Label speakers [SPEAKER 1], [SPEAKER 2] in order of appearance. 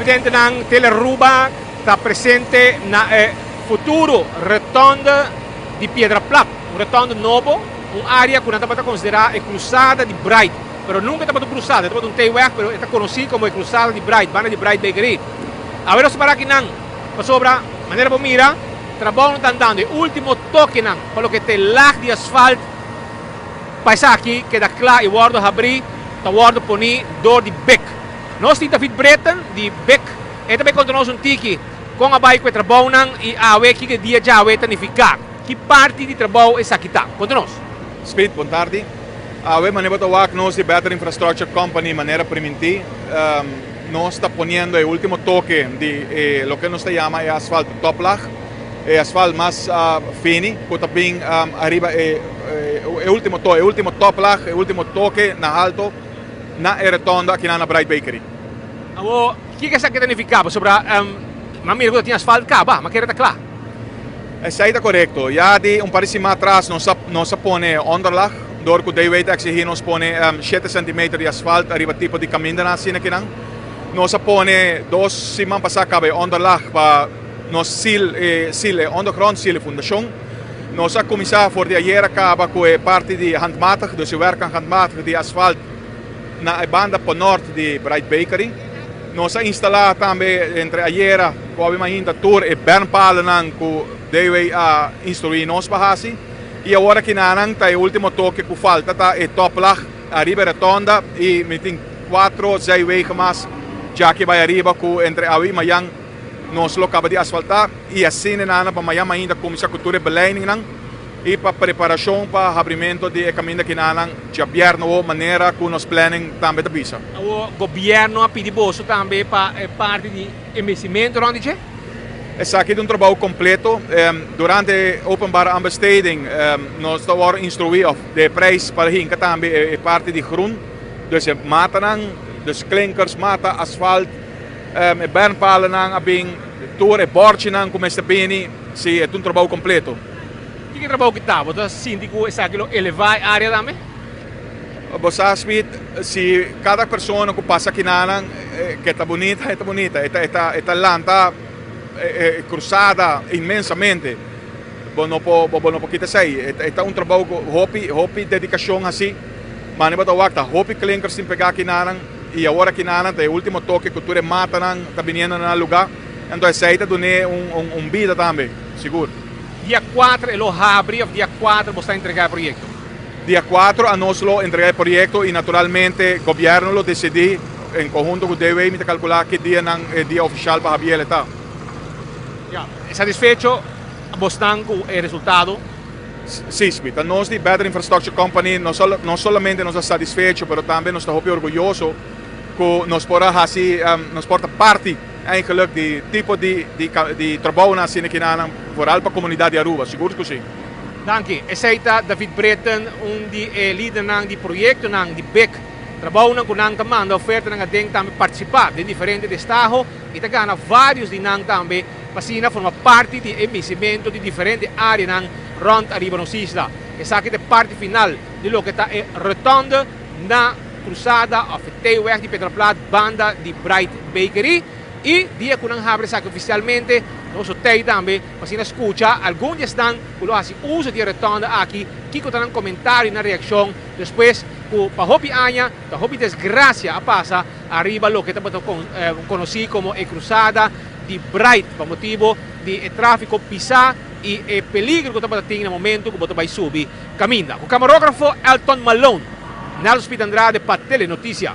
[SPEAKER 1] Televidentenan, Telearuba ta presente na e futuro rotonde di Piedra Plat. Un rotonde nobo, un area cu nan tabata considera e cruzada di Bright. Pero nunca tabata un cruzada, e tabata un T-weg, pero e ta conoci como e cruzada di Bright, banda di Bright Bakery. Awe nos ta para akinan pasobra, manera bo mira, trabounan ta andando. E ultimo tokenan pa loke ta e lag di asfalt pa esaki keda kla i wòrdu habrí ta wòrdu poní dor di bek. Nos tin David Britten di bek. E ta bai konta nos un tiki kon a bai ku e trabounan i awe kiko e dia djawe ta nifiká. Ki parti di trabou esaki ta? Konta nos.
[SPEAKER 2] Speed, bon tardi. Awe manera bo ta wak nos di Better Infrastructure Company manera primintí nos ta poniendo e ultimo toke di e loke nos ta yama e asfalt toplaag. E asfalt mas fini ku ta bin ariba e e ultimo to e ultimo toplaag, e ultimo toke na halto na e retondo akinan na Bright Bakery.
[SPEAKER 1] Awor, kiko esaki ta nifiká? Pasobra mi a mira ku ta tin asfalt kaba, ma kere ta kla.
[SPEAKER 2] Esei ta korekto. Ya di un par di siman atras nos a nos a pone onderlaag dor ku DW ta eksigí nos pone shete sentimeter di asfalt ariba tipo di kamindanan asina kinan. Nos a pone dos siman pasá kaba e onderlaag pa Nos sil e sil e ondergrond, sil e fundashon. Nos a kuminsá for di ayera kaba ku e parti di handmatig, dus e werknan handmatig di asfalt na e banda ponort di Bright Bakery. Nos a instalá tambe entre ayera ku awe mainta tur e bermpalennan ku DW a instruí nos pa hasi. I awor akinanan ta e último toke ku falta ta e toplag ariba e rotonda i mi tin kuatro zijwegen mas djaki bai ariba ku entre awe i mayan. Nos lo kaba di asfaltá i asina nan pa mañan mainta kuminsá ku tur e beleiningnan i pa preparashon pa habrimentu di e kaminda kinanan djabièrnè awor manera ku nos planning tambe ta bisa.
[SPEAKER 1] Awor gobièrnu a pidi boso tambe pa e parti di investimentu rònt di dje?
[SPEAKER 2] Esaki ta un trabou kompleto. Durante e openbare aanbesteding nos ta wòrdu instruí òf de prijs pa hinka tambe e parti di groen, dus e matanan, dus klinkers, mata, asfalt. E bernpalenan a bin, tur e bòrchinan ku mester bini, si e ta un trabou kompleto.
[SPEAKER 1] Kiko e trabou ki ta? Bo ta sinti ku esaki lo elevá e área tambe?
[SPEAKER 2] Bo sa, Smith, si kada persona ku pasa kinanan ke ta bunita, e ta bunita. E ta, e ta, e ta lanta e krusada inmensamente. Bo no por, bo no por kita esei. E ta un trabou ku hopi, hopi dedikashon hasi. Mane bo ta wak ta hopi klinkers tin pegá kinanan. I awor aki nan ta e ultimo toke ku tur e matanan ta biniendo na nan lugá. Anto esei ta dun'é un bida tambe, sigur.
[SPEAKER 1] Dia kuater e lo habri òf dia kuater bo sta entregá e proyekto?
[SPEAKER 2] Dia kuater anos lo entregá e proyekto i naturalmente gobièrnu lo desidí en konhunto ku DW, mi ta kalkulá ki dia nan e dia ofishal pa habiel e ta.
[SPEAKER 1] Ya, satisfecho bosnan ku e resultado?
[SPEAKER 2] Sí, Smith. Ta nos di Better Infrastructure Company no no solamente nos ta satisfecho, pero tambe nos ta hopi orguyoso ku nos por a hasi, nos por ta parti eigenlijk di tipo di di di trabounan asina kinanan, vooral pa komunidat di Aruba. Sigur ku si.
[SPEAKER 1] Danki. Esei ta David Britten, un di e lidernan di proyektonan di big. Trabounan ku nan ta manda ofertanan aden tambe partisipá den diferente destaho i ta gana vários di nan tambe pa asina forma parti di e misimentu di diferente áreanan rònt ariba nos isla. Esaki ta e parti final di loke ta e rotonde na krusada òf e T-weg di Pedraplat banda di Bright Bakery i dia ku nan habri esaki ofisialmente nos lo tei tambe pa asina skucha algun di esnan ku lo hasi uso di e rotonde aki kiko ta nan komentario i nan reakshon despues ku pa hopi aña ta hopi desgrasia a pasa ariba loke tabata konosí komo e krusada di Bright pa motibo di e tráfiko pisá i e peligro ku tabata tin na momento ku bo ta bai subi kaminda. Ku kamarógrafo Elton Malone, Nelson Speed Andrade pa Telenoticia.